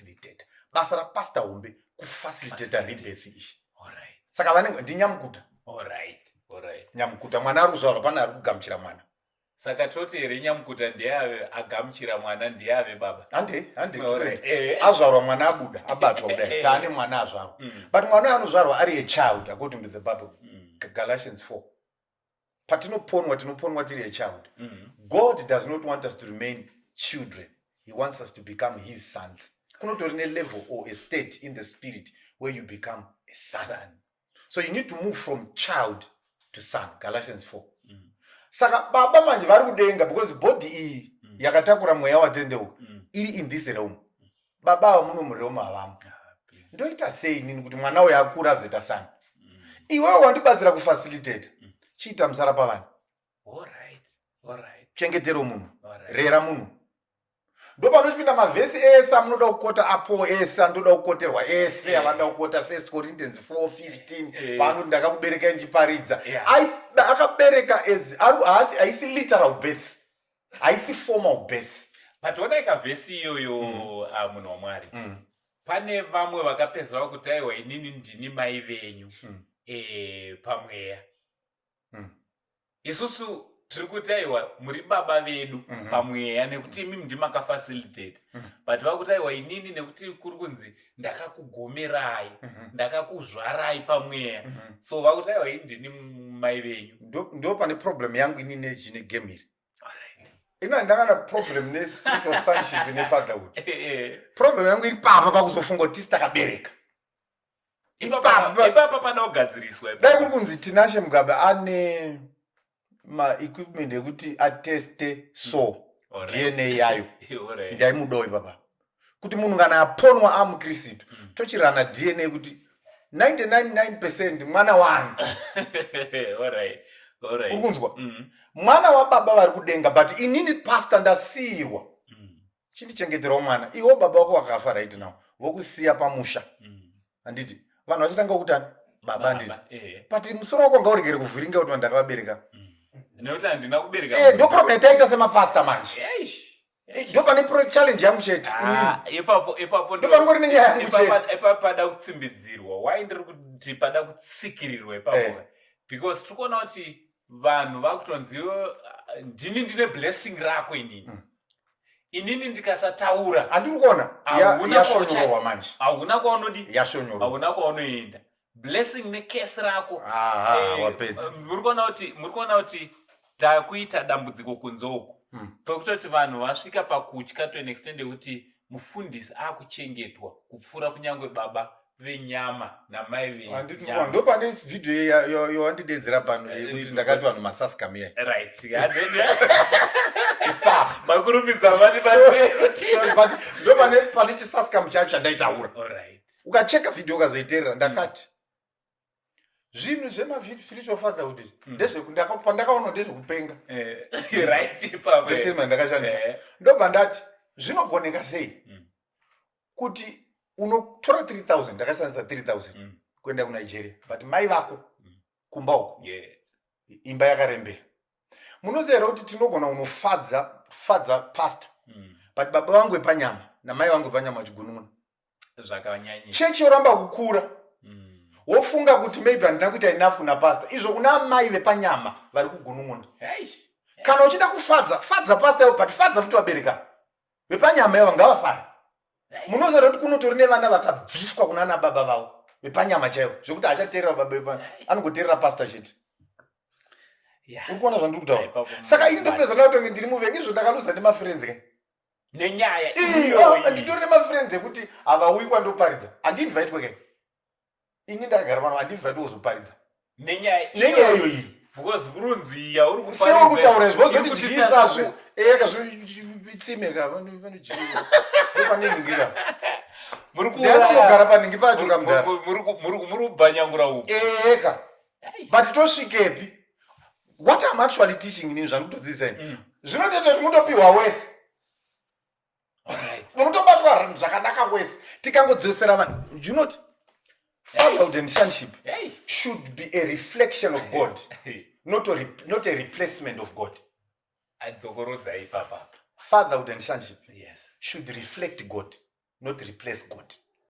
kufacilitate. Basa rapasta hombe kufacilitate rebirth iyi. Saka vanenge ndinyamukuta. Nyamukuta, mwana ari kuzvarwa, pane ari kugamuchira mwana. Saka toti here nyamukuta ndiye ave agamuchira mwana, ndiye ave baba? Hande, hande. Azvarwa mwana, abuda, abatwa kudai, taane mwana azvarwa. But mwana uyo anozvarwa ari a child according to the Bible, Galatians 4. Patinoponwa, tinoponwa tiri a child. God does not want us to remain children, he wants us to become his sons. Kunotori nelevel or a state in the spirit where you become a son. Son. So you need to move from child to son, Galatians 4. Saka baba manje vari kudenga, because body iyi yakatakura mweya watendeuka iri in this realm. Baba ava muno murealm havamo. Ndoita sei nini kuti mwana uyu akura azoita son? Iwewe wandibatsira kufacilitate, chiita musara pavanhu. Chengetero munhu. Rera munhu. Ndopanochipinda mavhesi ese amunoda kukota apo, ese anotoda kukoterwa, ese avanoda kukota, First Corinthians 4:15, paanoti, "Ndakakuberekai ndichiparidza." Akabereka as haasi, haisi literal birth, haisi formal birth. But onai kavhesi iyoyo, ah, munhu waMwari, pane vamwe vakapedzera kuti, "Aiwa, inini ndini mai venyu pamweya." Isusu tiri kuti, "Aiwa, muri baba vedu pamweya, nekuti imi ndimakafacilitate." But vakuti, "Aiwa, inini nekuti kuri kunzi ndakakugomerai, ndakakuzvarai pamweya." So vakuti, "Aiwa, ini ndini mai venyu." Ndo pane problem yangu inini nechine game iri. Ino handangana problem nespiritual sonship nefatherhood. Problem yangu iri papa pakuzofunga kuti tisi takabereka. Ipapa pada kugadziriswa. Dai kuri kunzi Tinashe Mugabe ane maequipment ekuti ateste, so DNA yayo, ndaimudawo ipapa, kuti munhu kana aponwa amukristu, tochirana DNA kuti 999% mwana wani. Uri kunzwa? Mwana wababa vari kudenga, but inini pastor ndasiyirwa, chindichengeterawo mwana. Iwo baba wako wakafa right now, vokusiya pamusha, handiti vanhu vachatanga kutani baba, handiti? But musoro wako ngauregere kuvhiringa kuti vanhu ndakavabereka. Nekuti handina kubereka. Ndo problem yataita semapasta manje. Ndo pane challenge yangu chete inini. Ah, ipapo ipapo. Ndo pangori nenyaya yangu chete. Ipapo pada kutsimbidzirwa. Why ndiri kuti pada kutsikirirwa ipapo? Because tiri kuona kuti vanhu vakutonziwo, "Ndini ndine blessing rako inini. Inini ndikasataura..." Handiri kuona yashonyorwa manje. Hauna kwaunodi. Yashonyorwa. Hauna kwaunoenda, blessing necurse rako. Wapedza. Muri kuona kuti takuita dambudziko kunze uku, pekutoti vanhu vasvika pakutya to an extent yekuti mufundisi akuchengetwa kupfuura kunyange baba venyama namai Handiti venyama. Ndo pane vhidhiyo yawandidedzera pano yekuti ndakati vanhu masaskam iya. Right, makurumidza vani. Sorry, but ndo pane chisaskam chacho chandaitaura. Ukacheka vhidhiyo, ukazoiteerera, ndakati zvinhu zvemaspiritual fatherhood izvi, pandakaona ndezvekupenga. Right, ipapo. Ndestatement ndakashandisa. Ndobva ndati zvinogoneka sei kuti unotora 3000, ndakashandisa 3000, kuenda kuNigeria, but mai vako kumba uko imba yakarembera? Munoziva here kuti tinogona kunofadza fadza pastor, but baba vangu vepanyama namai vangu vepanyama vachigunun'una? Zvakanyanyisa. Chechi yoramba kukura. Wofunga kuti maybe handina kuita enough kuna pastor, izvo kuna amai vepanyama vari kugunun'una. Kana uchida kufadza, fadza pastor ivo, but fadza futi vabereka vepanyama ivo, ngavafare. Munoziva kuti kunotori nevana vakabviswa kuna ana baba vavo vepanyama chaivo, zvekuti hachateerera baba vepanyama, anongoteerera pastor chete. Uri kuona zvandiri kutaura? Ipapo. Saka ini ndopedza ndakutonge ndiri muvengi, izvo ndakaluza nemafriends ke. Nenyaya Iyo, iyoyi. Nditori nemafriends ekuti havauyi kwandoparidza, handiinvitwe ke. Ini ndakagara pano, handiinvitwe kuzoparidza. Nenyaya Nenyaya iyoyi. Because kurunzi yauri. Seuri kutaura izvi, vozotidyisazve eka itsime ka, vanodyisa ndopanenhingi ka, ndianogara panhingi pacho kamudhara. Muri kubvanyangura uku. Eka, but tosvikepi? What I'm actually teaching inini, zvandikutodzidzisa ini, zvinotoita kuti mutopiwa wese, munotobatwa zvakanaka wese, tikangodzosera vanhu. You know, fatherhood and sonship should be a reflection of God, not a replacement of God. Adzokorodza ipapapa. Fatherhood and sonship should reflect God, not replace God.